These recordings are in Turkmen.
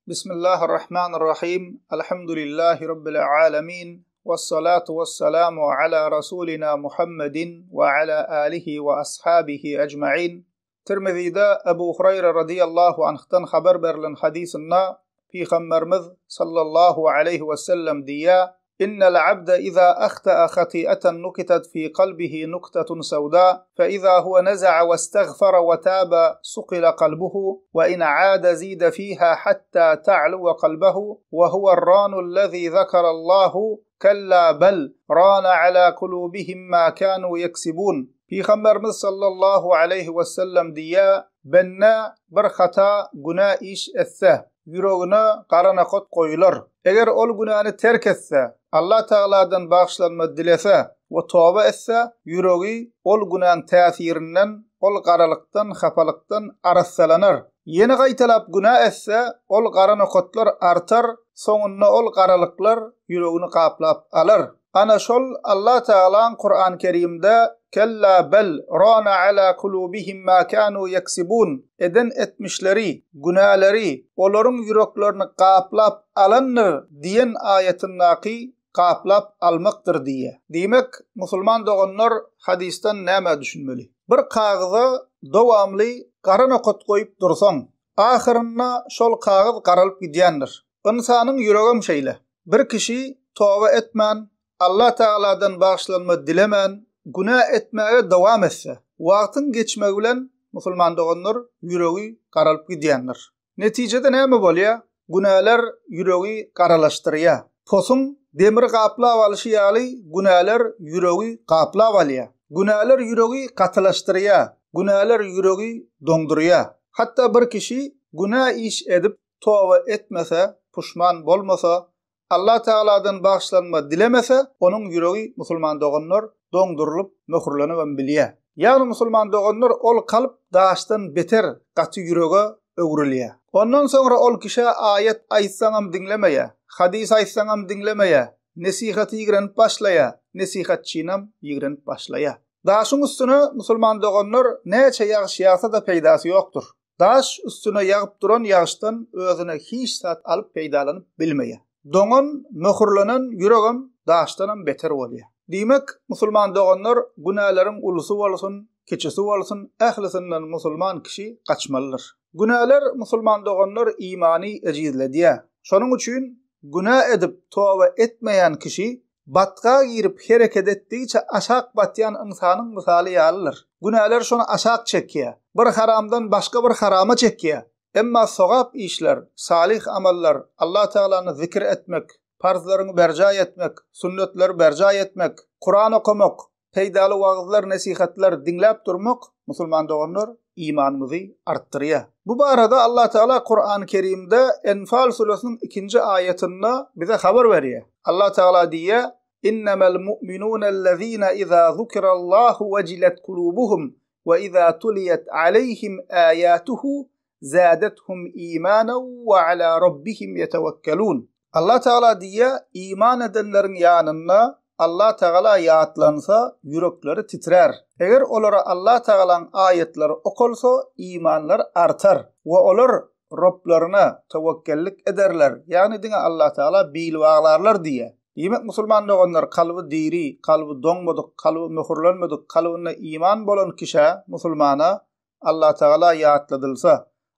Bismillahirrahmanirrahim. Elhamdülillahi Rabbil alemin. Vessalatu vesselamu ala Rasulina Muhammedin ve ala alihi ve ashabihi ecmain. Tirmizide Ebu Hureyre radıyallahu anh'tan haber berlen hadisinde Peygamberimiz sallallahu aleyhi ve sellem diýýär, Innel abde iza ahta'a hati'eten nukitet fi kalbihi nuktetun sewda, fe iza huve neza'a ve istagfara ve tabe sukile kalbuhu ve in ade zide fiha hatta ta'luve kalbehu ve huve'r-ranu'llezî zekerallahu kella bel rana ala kulubihim ma kanu yeksibun. Pygamberimiz sallallahu aleýhi wesellem diýýär, Bende bir hata, günä iş etse, ýüregine gara nokat goýular. Eger ol günäni terk etse, Allah Tagaladan bagyşlanma dilese we toba etse, ýüregi ol günäň täsirinden, ol garalykdan, hapalykdan arassalanar. Ýene gaýtalap günä etse, ol gara nokatlar artar, soňunda ol garalyklar ýüregini gaplap alar. Ana şol Allah Tagalaň Kuran Kerimde Kella bel rana ala kulubihim ma kanu yeksibun eden etmişleri, günäleri olaryň ýüreklerini gaplap alandyr diýen aýatyndaky gaplap almakdyr diýýär. Diýmek, musulman doganlar hadysdan nämä düşünmeli? Bir kagyza dowamly gara nokat goýup dursaň, ahyrynda şol kagyz garalyp gidýändir. Ynsanyň ýüregem şeýle. Bir kişi toba etmän, Allah Tagaladan bagyşlanma dilemän, günä etmäge dowam etse, wagtyň geçmegi bilen, musulman doganlar, ýüregi garalyp gidýändir. Netijede näme bolýar? Günäler ýüregi garalaşdyrýar. Posuň demiri gaplap alşy ýaly, günäler ýüregi gaplap alýar. Günäler ýüregi gatylaşdyrýar. Günäler ýüregi doňdurýar. Hatda bir kişi günä iş edip, toba etmese, puşman bolmasa, Allah Tagaladan bagyşlanma dilemese, onuň ýüregi, musulman doganlar, doňdurylyp, möhürlenibem bilýär. Ýagny musulman doganlar, ol kalp daşdan beter gaty ýürege öwrülýär. Ondan soňra ol kişä aýat aýtsaňam diňlemeýär, hadys aýtsaňam diňlemeýär, nesihaty ýigrenip başlaýar, nesihatçynam ýigrenip başlaýar. Daşyň üstüne, musulman doganlar, näçe ýagyş ýagsa-da peýdasy ýokdur. Daş üstüne ýagyp duran ýagyşdan özüne hiç zat alyp peýdalanyp bilmeýär. Doňan, möhürlenen ýüregem daşdanam beter bolýar. Diýmek, musulman doganlar, günäleriň ulusy bolsun, kiçisi bolsun, ählisinden musulman kişi gaçmalydyr. Günäler, musulman doganlar, imany ejizledýär. Şonuň üçin günä edip toba etmeýän kişi Batga girip hereket etdigiçe aşak batýan ynsanyň mysaly ýalydyr. Günäler şony aşak çekýär. Bir haramdan başga bir harama çekýär. Emma sogap işler, salyh amallar, Allah Tagalany zikir etmek, parzlaryňy berjaý etmek, sünnetleri berjaý etmek, Kuran okamak, peýdaly wagyzlar, nesihatlar diňläp durmak, musulman doganlar, imanymyzy artdyrýar. Bu barada Allah Tagala Kurany Kerimde Enfal süresiniň ikinji aýatynda bize habar berýär. Allah Tagala diýýär, Innemel mu'minunellezine iza zukirallahu wejilet kulubuhum we iza tuliyet aleyhim ayatuhu zadethum imanen we ala rabbihim ýetewekkelun. Allah Tagala diýýär, Iman edenleriň ýanynda Allah Tagala ýatlansa, ýürekleri titrär. Eger olara Allah Tagalaň aýatlary okalsa, imanlary artar we olar Roblaryna töwekgellik ederler, ýagny diňe Allah Tagala bil baglarlar diýýär. Diýmek, musulman doganlar, kalby diri, kalby doňmadyk, kalby möhürlenmedik, kalbynda iman bolan kişä, musulmana Allatagala ýatladylsa,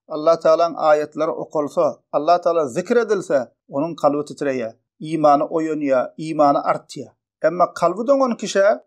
Allatagalaň aýatlary okalsa, Allatagala zikr edilse, onuň kalby titreýär, imany oýanýar, imany artýar. Emma kalby doňan kişä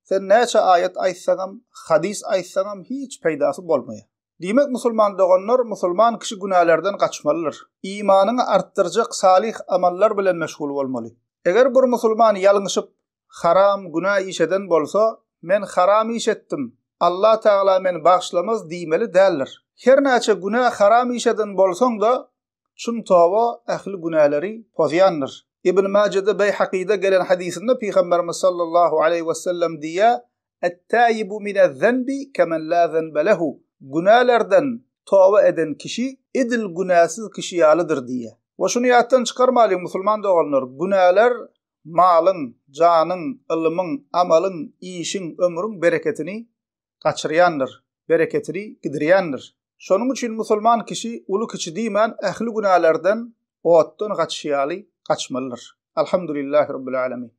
sen näçe aýat aýtsaňam, hadys aýtsaňam hiç peýdasy bolmaýar. Diýmek musulman doganlar, musulman kişi günälerden gaçmalydyr. Imanyňy artdyrjak salyh amallar bilen meşgul bolmaly. Eger bir musulman ýalňyşyp haram, günä iş eden bolsa, men haram iş etdim, Allah Tagala meni bagyşlamaz diýmeli däldir. Her näçe günä, haram iş eden bolsaň-da, çyn toba ähli günäleri pozýandyr. Ibn Majede, Beýhakyda gelen hadysynda Pygamberimiz sallallahu aleýhi wesellem diýýär, Et-täibu minez-zenbi kemen la zenbe lehu, Günälerden toba eden kişi edil günäsiz kişi ýalydyr diýýär. We şuny ýatdan çykarmalyň musulman doganlar, günäler malyň, janyň, ylmyň, amalyň, işiň, ömrüň bereketini gaçyrýandyr, bereketini gidirýändir. Şonuň üçin musulman kişi uly-kiçi diýmän ähli günälerden otdan gaçyşy ýaly gaçmalydyr. Alhamdulillahi Rabbil Alemin.